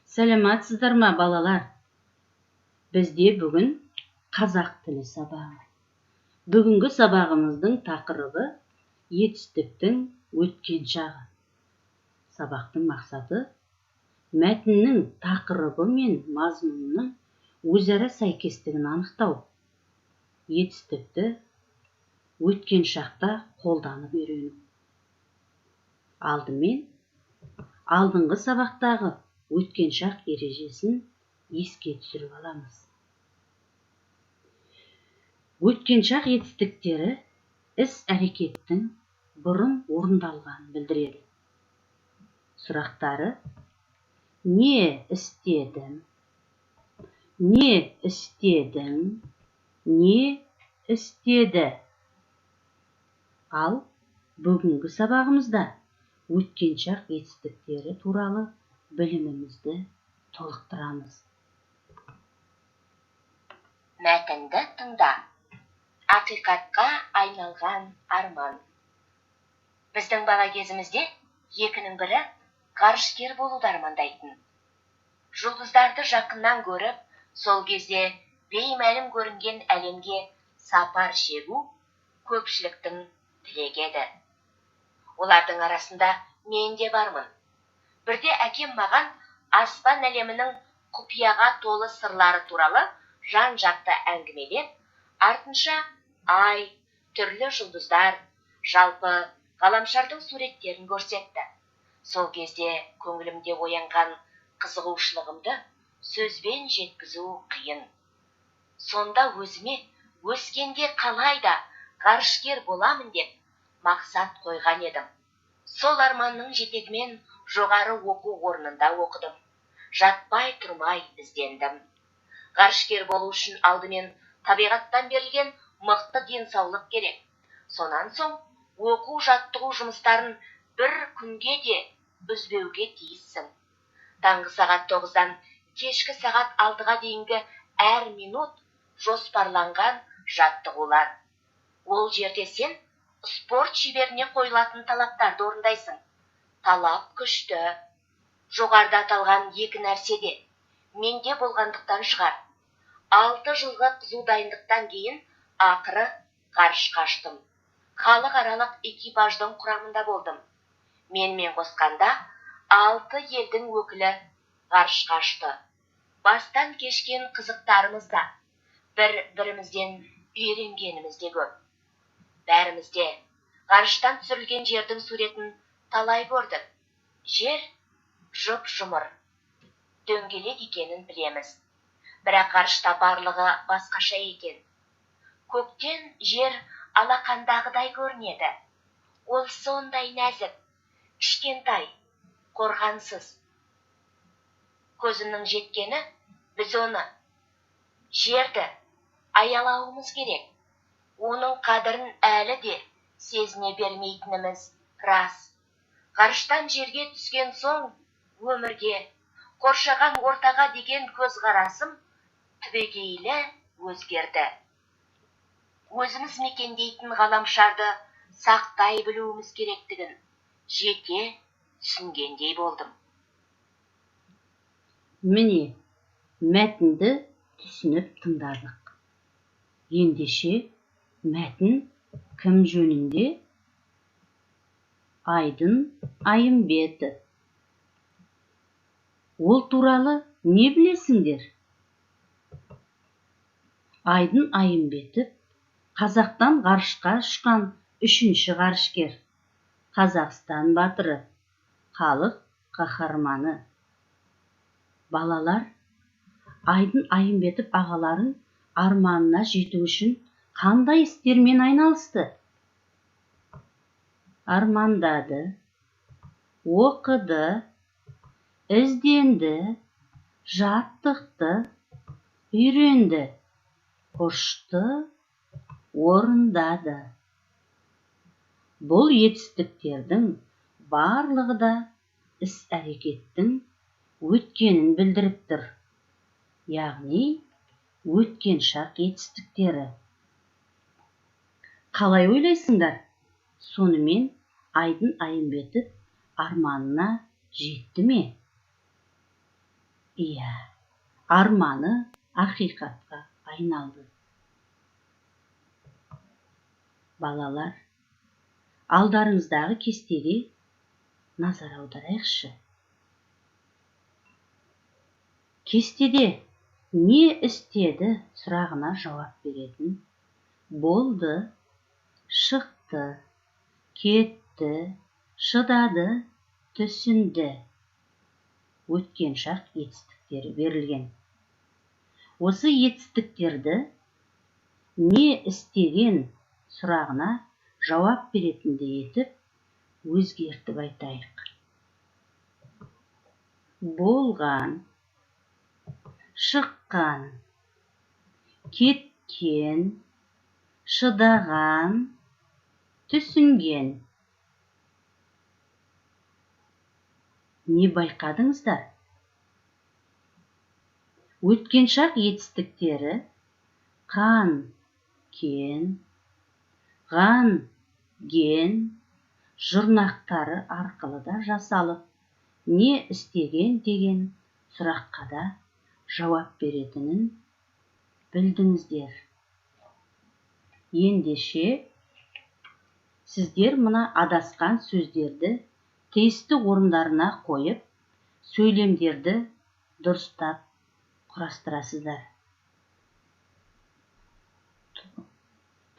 Сәлематсыздар ма, балалар? Бізде бүгін қазақ тілі сабағы. Бүгінгі сабағымыздың тақырыбы етістіктің өткен шағы. Сабақтың мақсаты мәтіннің тақырыбы мен мазмұнының өзара сәйкестігін анықтау, етістікті өткен шақта қолданып үйрену. Алдымен алдыңғы сабақтағы өткен шақ ережесін еске түсіріп аламыз. Өткен шақ етістіктері іс-әрекеттің бұрын орындалғанын білдіреді. Сұрақтары: не істедім, не істедің, не істеді? Ал бүгінгі сабағымызда өткен шақ етістіктері туралы білімімізді толықтырамыз. Мәтінді тыңда. Ақиқатқа айналған арман. Біздің бала кезімізде екінің бірі ғарышкер болуды армандайтын. Жұлдыздарды жақыннан көріп, сол кезде беймәлім көрінген әлемге сапар шегу көпшіліктің тілегі еді. Олардың арасында мен де бармын. Бірде әкем маған аспан әлемінің құпияға толы сырлары туралы жан-жақты әңгімелеп, артынша ай, түрлі жұлдыздар, жалпы ғаламшардың суреттерін көрсетті. Сол кезде көңілімде оянған қызығушылығымды сөзбен жеткізу қиын. Сонда өзіме өскенде қалай да ғарышкер боламын деп мақсат қойған едім. Сол арманның жетегімен жоғары оқу орнында оқыдым. Жатпай тұрмай іздендім. Ғарышкер болу үшін алдымен табиғаттан берілген мықты денсаулық керек. Сонан соң оқу жаттығу жұмыстарын бір күнге де үзбеуге тиіссің. Таңғы сағат 9-дан кешкі сағат 6-ға дейінгі әр минут жоспарланған жаттығулар. Ол жерде сен спорт шеберіне қойылатын талаптарды орындайсың. Талап күшті. Жоғарыда аталған екі нәрсе де менде болғандықтан шығар. 6 жылғы қызу дайындықтан кейін ақыры ғарышқа ұштым. Халықаралық экипаждың құрамында болдым. Менімен қосқанда 6 елдің өкілі ғарышқа ұшты. Бастан кешкен қызықтарымыз да, бір-бірімізден үйренгеніміз де көп. Бәріміз де ғарыштан түсірілген жердің суретін талай көрдік. Жер жұп-жұмыр, дөңгелек екенін білеміз. Бірақ ғарышта барлығы басқаша екен. Көктен жер алақандағыдай көрінеді. Ол сондай нәзік, кішкентай, қорғансыз. Көзімнің жеткені, біз оны, жерді аялауымыз керек. Оның қадірін әлі де сезіне бермейтініміз рас. Ғарыштан жерге түскен соң өмірге, қоршаған ортаға деген көзқарасым түбегейлі өзгерді. Өзіміз мекендейтін ғаламшарды сақтай білуіміз керектігін жете түсінгендей болдым. Міне, мәтінді түсініп тыңдадық. Ендеше, мәтін кім жөнінде? Айдын Айымбетов. Ол туралы не білесіңдер? Айдын Айымбетов Қазақтан ғарышқа ұшқан 3-ші ғарышкер, Қазақстан батыры, халық қаһарманы. Балалар, Айдын Айымбетов ағаларың арманына жету үшін қандай істермен айналысты? Армандады, оқыды, ізденді, жаттықты, үйренді, ұшты, орындады. Бұл етістіктердің барлығы да іс-әрекеттің өткенін білдіріп тұр. Яғни өткен шақ етістіктері. Қалай ойлайсыңдар? Сонымен Айдын Айымбетов арманына жетті ме? Иә, арманы ақиқатқа айналды. Балалар, алдарыңыздағы кестеге назар аударайықшы. Кестеде не істеді сұрағына жауап беретін болды, шықты, кетті, шыдады, түсінді. Өткен шақ етістіктері берілген. Осы етістіктерді не істеген сұрағына жауап беретіндей етіп өзгертіп айтайық. Болған, шыққан, кеткен, шыдаған, түсінген. Не байқадыңыздар? Өткен шақ етістіктері қан, кен, ған, ген жұрнақтары арқылы да жасалып, не істеген деген сұраққа да жауап беретінін білдіңіздер. Ендеше, сіздер мына адасқан сөздерді тиісті орындарына қойып, сөйлемдерді дұрыстап құрастырасыздар.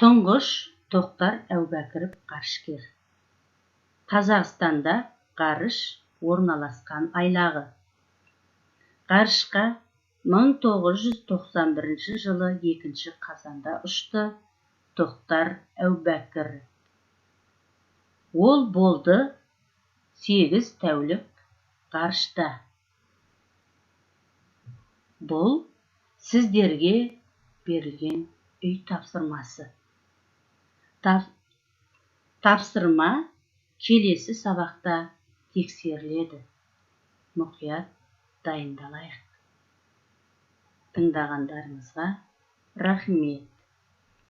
Тұңғыш Тоқтар Әубәкіров ғарышкер. Қазақстанда ғарыш орналасқан айлағы. Ғарышқа 1991 жылы 2 қазанда ұшты Тоқтар Әубәкіров. Ол болды 8 тәулік ғарышта. Бұл сіздерге берілген үй тапсырмасы. Тапсырма келесі сабақта тексеріледі. Мұқият дайындалайық. Тыңдағандарыңызға рахмет.